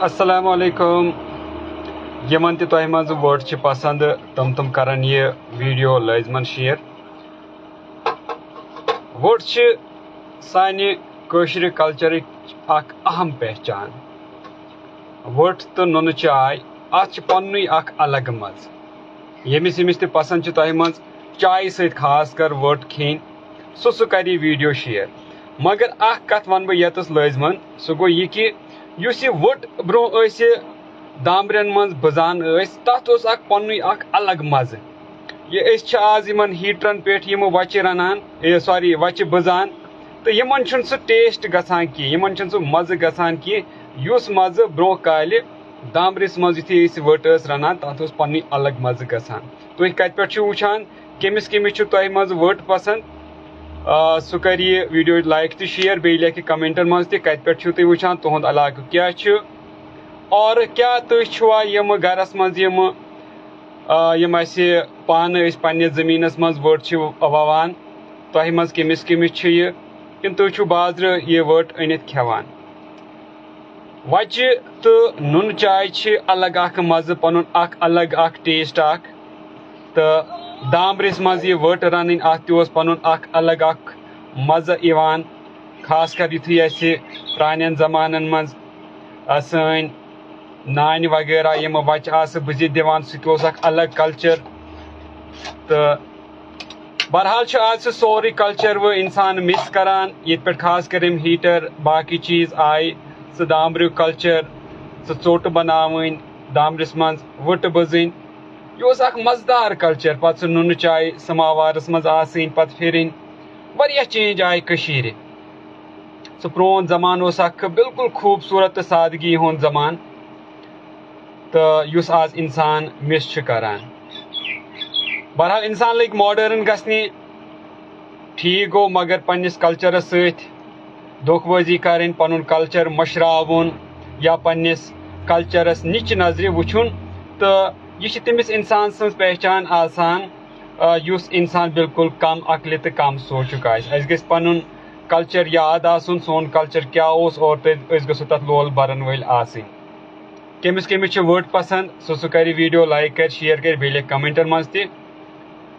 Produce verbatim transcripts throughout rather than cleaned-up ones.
السلام علیکم۔ یِمن تہِ تۄہہِ منٛز وۄٹ چھِ پسند، تِم تِم کرن یہِ ویڈیو لٲزمن شیئر۔ وۄٹ چھِ سانہِ کٲشرِ کلچرٕچ اکھ اہم پہچان۔ وۄٹ تہٕ نُنہٕ چاے، اتھ چھِ پننُے اکھ الگ مزٕ۔ ییٚمِس ییٚمِس تہِ پسند چھِ تۄہہِ منٛز چایہِ سۭتۍ خاص کر وۄٹ کھیٚنۍ، سُہ سُہ کرِ یہِ ویڈیو شیئر۔ مگر اکھ کتھ ونہٕ بہٕ ییٚتس لٲزمن، سُہ گوٚو یہِ کہِ یُس یہِ وۄٹ برونٛہہ ٲسۍ دامبرٮ۪ن منٛز بٕزان ٲسۍ، تتھ اوس اکھ پننُے اکھ الگ مزٕ۔ یہِ أسۍ چھِ آز یِمن ہیٹرن پٮ۪ٹھ یِم وچہِ رنان، اے، سوری، وچہِ بٕزان، تہٕ یِمن چھُنہٕ سُہ ٹیسٹ گژھان کینٛہہ، یِمن چھُنہٕ سُہ مزٕ گژھان کینٛہہ، یُس مزٕ برونٛہہ کالہِ دامبرِس منٛز یُتھُے أسۍ وٕٹ ٲسۍ رنان، تَتھ اوس پننُے الگ مزٕ گژھان۔ تُہۍ کتہِ پٮ۪ٹھ چھِو وٕچھان؟ کٔمِس کٔمِس چھُ تۄہہِ منٛز وٕٹ پسند؟ آ، سُہ کرِ یہِ ویڈیو لایک تہٕ شیئر، بیٚیہِ لیکھِ کمنٹن منٛز تہِ کتہِ پٮ۪ٹھ چھِو تُہۍ وٕچھان، تُہُنٛد علاقہٕ کیٛاہ چھُ، اور کیٛاہ تُہۍ چھِوا یِم گرس منٛز یِم، آ، یِم اسہِ پانہٕ أسۍ پننِس زٔمیٖنس منٛز وٕٹ چھِ ووان، تۄہہِ منٛز کٔمِس کٔمِس چھِ یہِ، کِنہٕ تُہۍ چھِو بازرٕ یہِ وٕٹ أنِتھ کھٮ۪وان؟ وچہِ تہٕ نُنہٕ چاے چھِ الگ اکھ مزٕ، پنُن اکھ الگ اکھ ٹیسٹ اکھ۔ تہٕ دامبرِس منٛز یہِ وٕٹ رنٕنۍ، اتھ تہِ اوس پنُن اکھ الگ اکھ مزٕ یِوان۔ خاص کر یُتھُے اسہِ پرانٮ۪ن زمانن منٛز، آ، سٲنۍ نانہِ وغیرہ یِم وچہِ آسہٕ بُزِتھ دِوان، سُہ تہِ اوس اکھ الگ کلچر۔ تہٕ بہرحال چھُ آز سُہ سورُے کلچر وۄنۍ انسان مِس کران، ییٚتہِ پٮ۪ٹھ خاص کر یِم ہیٹر باقٕے چیٖز آیہِ، سُہ دامبریُک کلچر، سُہ ژوٚٹ بناوٕنۍ، دامبرِس منٛز وٕٹہٕ بٕزٕنۍ، یہِ اوس اکھ مزٕدار کلچر۔ پتہٕ سُہ نُنہٕ چاے سماوارس منٛز آسٕنۍ، پتہٕ پھِرٕنۍ، واریاہ چینج آیہِ کٔشیٖرِ۔ سُہ پرون زمانہٕ اوس اکھ بالکل خوٗبصوٗرت تہٕ سادگی ہُنٛد زمانہٕ، تہٕ یُس آز انسان مِس چھُ کران۔ بہرحال، انسان لٔگۍ ماڈرن گژھنہِ، ٹھیٖک گوٚو، مگر پننِس کلچرس سۭتۍ دھوکہٕ بٲزی کرٕنۍ، پنُن کلچر مٔشراوُن یا پننِس کلچرس نِچہِ نظرِ وٕچھُن، تہٕ یہِ چھِ تٔمِس انسان سٕنٛز پہچان آسان، آ، یُس انسان بالکل کم عقلہِ تہٕ کم سوچُک آسہِ۔ اسہِ گژھِ پنُن کلچر یاد آسُن، سون کلچر کیٛاہ اوس، اور تہٕ أسۍ گژھو تتھ لول برن وٲلۍ آسٕنۍ۔ کٔمِس کٔمِس چھِ وٕٹ پسند، سُہ سُہ کرِ ویڈیو لایک، کرِ شیئر، کرِ بیٚیہِ لیکھِ کمنٹن منٛز تہِ۔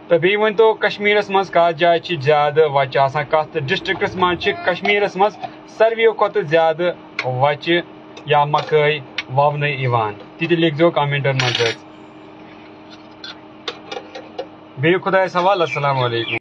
تہٕ بیٚیہِ ؤنۍ تو، کشمیٖرس منٛز کتھ جایہِ چھِ زیادٕ وچہِ آسان، کتھ ڈسٹرکٹس منٛز چھِ کشمیٖرس منٛز ساروِیو کھۄتہٕ زیادٕ وچہِ یا مکٲے وونہٕ یِوان، تہِ تہِ لیکھزیو کمنٹن منٛز حظ۔ بیٚیہِ خۄدایس حوالہٕ، السلام علیکم۔